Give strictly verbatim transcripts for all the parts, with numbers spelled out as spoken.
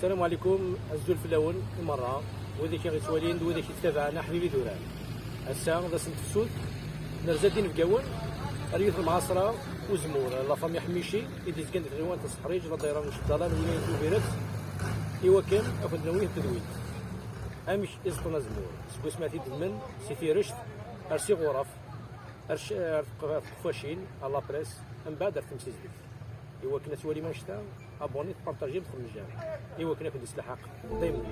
السلام عليكم، azul fell-awen i merra, wid i ɣ-yettwalin d wid i ɣ-yettabaɛen, aḥbib idurar. Ass-a d ass n tefsut, nerza-d inebgawen ar yiwet n lmɛaṣra uzemmur, la famille Ḥmici, i d-yezgan di tɣiwant n Seḥriǧ, la dayra n Cebdala n wilayat n Tubiret, i wakken ad kent-nawi tedwilt. Amek i ẓeṭṭen azemmur, seg wasmi ara t-id-ddmen si Tirect ar s iɣuraf, ar c-, ar tqef-, tqeffacin, ar la presse, mbeɛd ar temsizzelt. I wakken ad twalim annect-a, abonnez, partagez, xemjem. I wakken ad kent-islaḥaq daymen.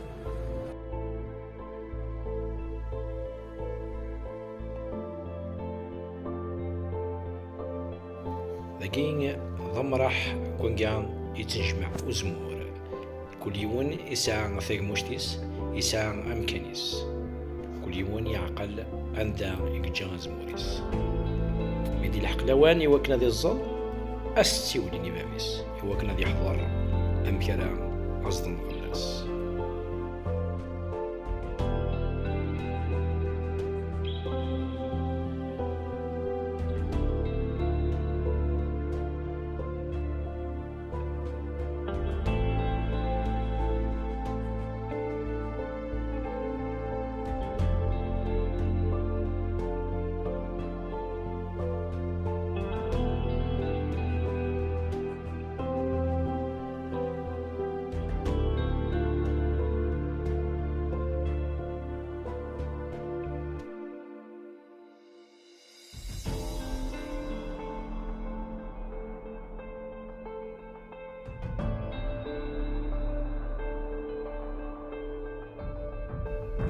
Dagi d amraḥ n wanga yettnejmaɛ uzemmur. Kul yiwen yesɛa tagmuct-is, yesɛa amkan-is. Kul yiwen yeɛqel anda i yeǧǧa azemmur-is. Mi d-ilḥeq lawan i wakken ad iẓẓel, ad s-tsiwlin i bab-is, i wakken ad yeḥḍer amek ara aẓden ɣer-s.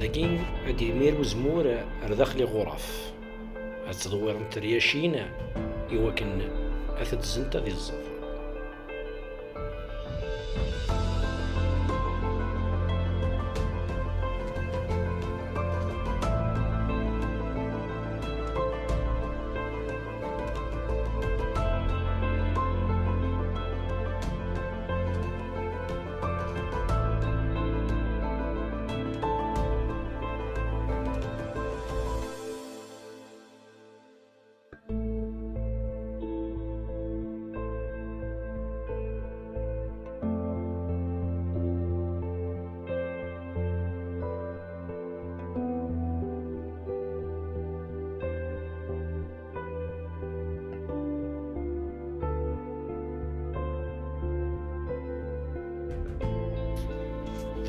Dagi ad d-imir uzemmur ar daxel iɣuraf, ad ttḍewwirent teryacin i wakken ad t-ddzent ad iẓẓed.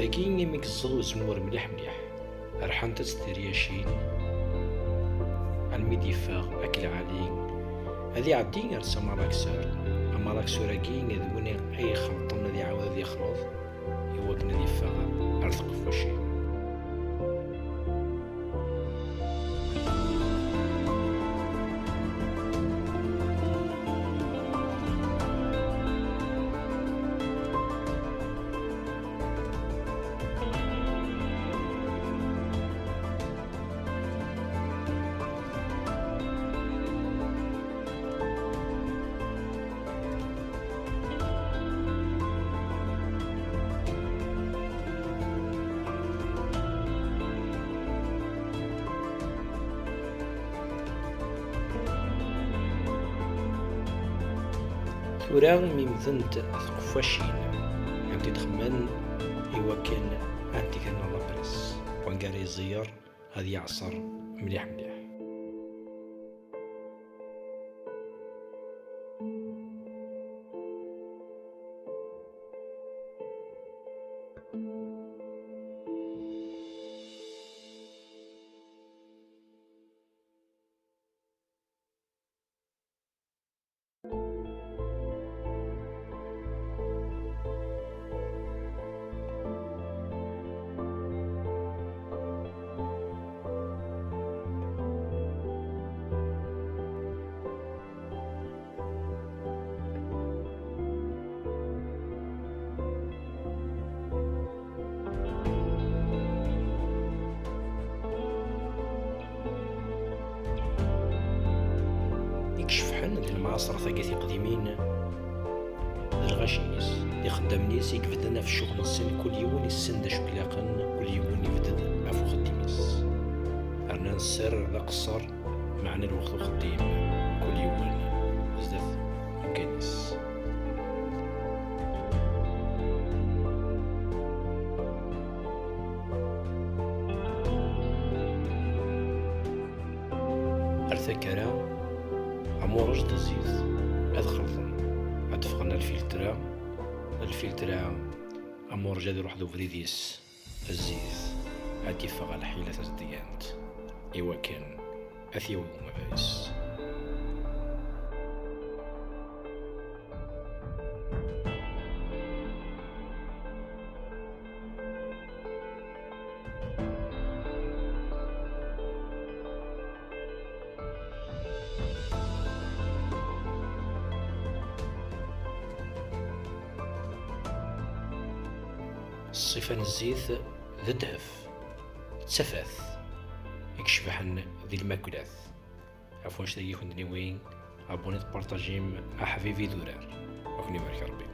Dagi imi yeẓẓel uzemmur mliḥ mliḥ, rḥant-tt teryacin almi d-yeffeɣ akk lɛali ad iɛeddi ar s amalaksur. Amalaksur-agi d win ay ixelṭen ad iɛawed ad yexleḍ i wakken ad yeffeɣ ar tqeffucin. Tura mi mdent tqeffacin, anti d-xemmen i wakken anti kan la presse, wanga ara iẓeyyer ad yeɛṣer mliḥ mliḥ. I icebḥen di lemɛaṣrat-agi tiqdimin d lɣaci-is, d ixeddamen-is i ibedden ɣef ccɣel-nsen, kul yiwen issen d acu k-ilaqen, kul yiwen ibded ɣef uxeddim-is. Rnan sser d aqeṣṣer, meɛna lweqt uxeddim, kul yiwen zdat umkan-is. Kra, amuṛej d zzit ad xelḍen, ad d-ffɣen ɣer lfiltra, lfiltra, amuṛej ad iruḥ d ubrid-is, zzit ad d-iffeɣ ɣer lḥila tazedgant, iwakken ad t-yawi umaris. Ṣṣifa n zzit d ddheb, d tafat i icebḥen di lmaklat. Ɣef wanect-agi i kent-niwi, abunit, partajim, aḥbib idurar. Ad ken-ibarek Rebbi.